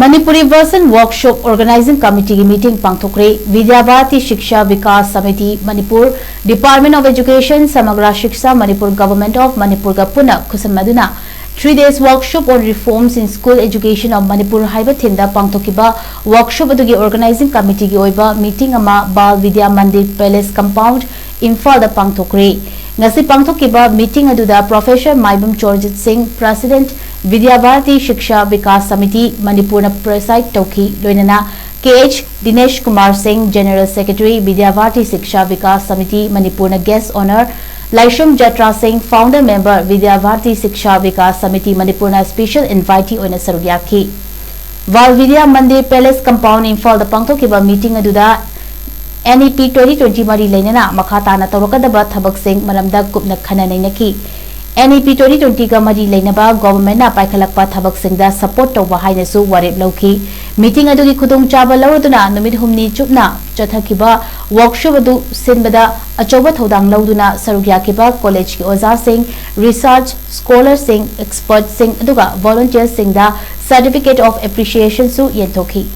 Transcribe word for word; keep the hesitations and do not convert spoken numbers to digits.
Manipuri version workshop organizing committee ꯒꯤ meeting ꯄꯥꯡꯊꯣꯛꯈ꯭ꯔꯦ꯫ Vidya Bharati Shiksha Vikas Samiti Manipur, Department of Education, Samagra Shiksha Manipur, Government of Manipur ꯒ ꯄꯨꯟꯅ ꯈꯨꯠꯁꯝꯅꯗꯨꯅ three days workshop on reforms in school education of Manipur ꯍꯥꯏꯕ theme ꯗ ꯄꯥꯡꯊꯣꯛꯈꯤꯕ workshop ꯑꯗꯨꯒꯤ organizing committee ꯒꯤ ꯑꯣꯏꯕ meeting ꯑꯃ ꯕꯥꯜ ꯕꯤꯗ꯭ꯌꯥ ꯃꯟꯗꯤꯔ palace compound, ꯏꯝꯐꯥꯜꯗ ꯄꯥꯡꯊꯣꯛꯈ꯭ꯔꯦ꯫ ꯉꯁꯤ ꯄꯥꯡꯊꯣꯛꯈꯤꯕ meeting ꯑꯗꯨꯗ Professor ꯃꯥꯏꯕꯝ ꯆꯣꯔꯖꯤꯠ ꯁꯤꯡ, President, ꯕꯤꯗ꯭ꯌꯥ ꯚꯥꯔꯇꯤ ꯁꯤꯛꯁꯥ ꯕꯤꯀꯥꯁ ꯁꯃꯤꯇꯤ ꯃꯅꯤꯄꯨꯔꯅ preside ꯇꯧꯈꯤ, ꯂꯣꯏꯅꯅ ꯀꯦ ꯑꯩꯆ ꯗꯤꯅꯦꯁ ꯀꯨꯃꯥꯔ ꯁꯤꯡ, General Secretary, ꯕꯤꯗ꯭ꯌꯥ ꯚꯥꯔꯇꯤ ꯁꯤꯛꯁꯥ ꯕꯤꯀꯥꯁ ꯁꯃꯤꯇꯤ ꯃꯅꯤꯄꯨꯔꯅ guest honor, ꯂꯥꯏꯁ꯭ꯔꯝ ꯖꯇ꯭ꯔꯥ ꯁꯤꯡ, Founder Member, ꯕꯤꯗ꯭ꯌꯥ ꯚꯥꯔꯇꯤ ꯁꯤꯛꯁꯥ ꯕꯤꯀꯥꯁ ꯁꯃꯤꯇꯤ ꯃꯅꯤꯄꯨꯔꯅ special invitee ꯑꯣꯏꯅ ꯁꯔꯨꯛ ꯌꯥꯈꯤ꯫ ꯕꯥꯜ ꯕꯤꯗ꯭ꯌꯥ ꯃꯟꯗꯤꯔ ꯄꯦꯂꯦꯁ ꯀꯝꯄꯥꯎꯟꯗ, ꯏꯝꯐꯥꯜꯗ ꯄꯥꯡꯊꯣꯛꯈꯤꯕ meeting ꯑꯗꯨꯗ N E P twenty twenty ꯃꯔꯤ ꯂꯩꯅꯅ ꯃꯈꯥ ꯇꯥꯅ ꯇꯧꯔꯛꯀꯗꯕ ꯊꯕꯛꯁꯤꯡ ꯃꯔꯝꯗ ꯀꯨꯞꯅ ꯈꯟꯅ ꯅꯩꯅꯈꯤ꯫ N E P twenty twenty ꯒ ꯃꯔꯤ ꯂꯩꯅꯕ government ꯅ ꯄꯥꯏꯈꯠꯂꯛꯄ ꯊꯕꯛꯁꯤꯡꯗ support ꯇꯧꯕ ꯍꯥꯏꯅꯁꯨ ꯋꯥꯔꯦꯞ ꯂꯧꯈꯤ꯫ Meeting ꯑꯗꯨꯒꯤ ꯈꯨꯗꯣꯡꯆꯥꯕ ꯂꯧꯔꯗꯨꯅ ꯅꯨꯃꯤꯠ ꯍꯨꯝꯅꯤ ꯆꯨꯞꯅ ꯆꯠꯊꯈꯤꯕ workshop ꯑꯗꯨ ꯁꯤꯟꯕꯗ ꯑꯆꯧꯕ ꯊꯧꯗꯥꯡ ꯂꯧꯗꯨꯅ ꯁꯔꯨꯛ ꯌꯥꯈꯤꯕ college ꯀꯤ ꯑꯣꯖꯥꯁꯤꯡ, research scholar ꯁꯤꯡ, expert ꯁꯤꯡ ꯑꯗꯨꯒ volunteer ꯁꯤꯡꯗ certificate of appreciation ꯁꯨ ꯌꯦꯟꯊꯣꯛꯈꯤ꯫